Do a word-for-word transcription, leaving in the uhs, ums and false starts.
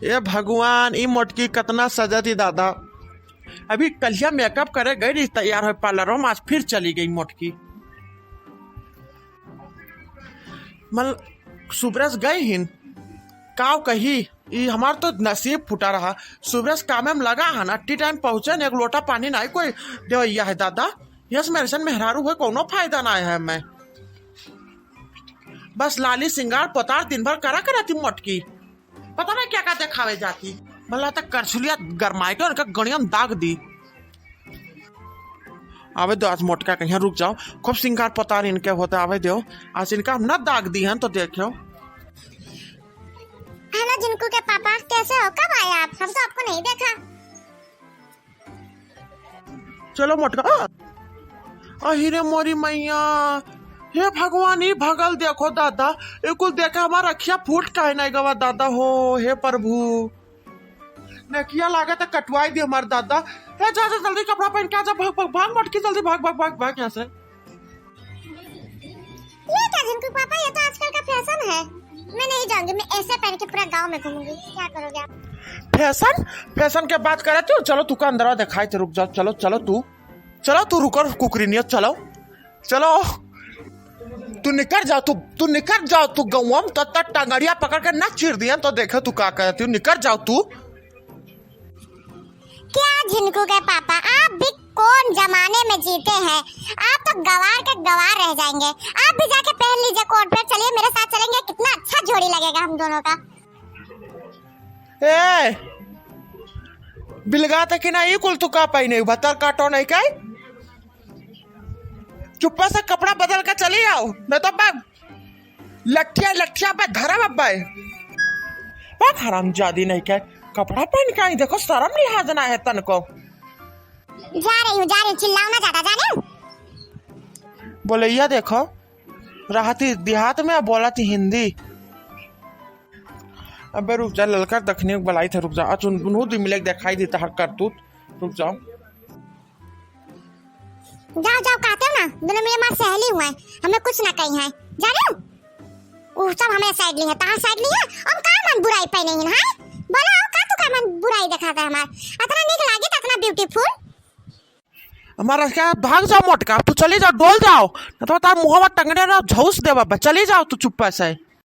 ए भगवान, ई मोटकी कतना सजत ही दादा। अभी कलिया मेकअप करे गई रही तैयार होइ पार्लर में, आज फिर चली गई मोटकी। मल सुबरस गई हिन, काव कही, ई हमार तो नसीब फूटा रहा। सुबरस कामे में लगा है ना, टी टाइम पहुँचे न, एक लोटा पानी नाहीं कोई देवैया है दादा। यस मेरे सन मेहरारू होइ कौनो फायदा नाहीं है। मैं बस लाली सिंगार पतार दिन भर करा करा थी मोटकी। पता नहीं क्या क्या देखावे जाती। भला तक करछुलिया गरमाए के उनका गणिया में दाग दी। आवे दो आज मोटका कहीं, रुक जाओ, खूब सिंगार पतार इनके होते, आवे दो। आज इनका हम ना दाग दी हैं तो देखो। हेलो झिनकू के पापा, कैसे हो? कब आए आप? हम तो आपको नहीं देखा। चलो मोटका। अहि रे मोरी मैया, हे भगवान, ई भगल देखो दादा, ई कुल देखे हमार अखिया फूट काहे नाहीं गवा दादा हो, हे प्रभु। नकिया लागत है कटवाई दे हमार दादा। हे जा, जा, जल्दी कपड़ा पहन के आ जा, भाग, भाग, भाग मोटकी, जल्दी भाग, भाग, भाग, भाग यहाँ से। ये क्या झिनकू पापा, ये तो आजकल का फैशन है। मैं नहीं जाऊंगी, मैं ऐसे पहन के पूरा गांव में घूमूंगी। क्या करोगे आप? फैशन? फैशन के बात करे तू? चलो तू का अंदरवा देखाई थे, रुक जाओ, चलो, चलो तू, चलो तू रुको कुकरी नियत, चलो, चलो। तू निकर जाओ, तू, तू निकर जाओ, तू गौवा में तो, तो टंगड़िया पकड़ के ना चीर दिया तो देखे तू का करती हूँ, निकर जाओ तू। क्या झिनकू के पापा, आप भी कौन जमाने में जीते हैं? आप तो गवार के गवार रह जाएंगे। आप भी जाके पहन लीजिए कोट पैंट, चलिए मेरे साथ चलेंगे, कितना अच्छा जोड़ी लगेगा हम दोनों का। ए, बिलगा तक ना ई कुल तू का पाई नहीं, भतर काटो नहीं काई? चुप्पा से कपड़ा बदल के चली आओ, नहीं तो मैं लठिया, लठिया पे धरब अब्बे। बक हरामजादी नहीं के, कपड़ा पहन के आई, देखो शर्म लिहाज ना है तनको। जा रही हूँ, जा रही हूँ, चिल्लाओ ना ज्यादा, जा रही हूँ। बोलैया देखो, रहती देहात में, बोलत हिंदी। अबे रुक जा, ललका दखने के बलाई था, रुक जा, अचुन दुनू दिन मिले के दिखाई देता हर करतूत, रुक जाओ। जाओ, जाओ, कहते हो ना, दोनों मेरे माँ सहेली हुआ है, हमें कुछ ना कही है, जा रहे हो? वो सब हमें साइड ली है, तहाँ साइड ली है, हम का मन बुराई पे नहीं है, बोलो, का तू का मन बुराई दिखाता है हमार? अतना निक लागे, अतना ब्यूटीफुल। हमारा क्या, भाग जाओ मोटका, तू चली जाओ, डोल जाओ, न तो तार मुहवा टंगने ना झौस दे बाबा, चली जाओ तू चुप्पा से।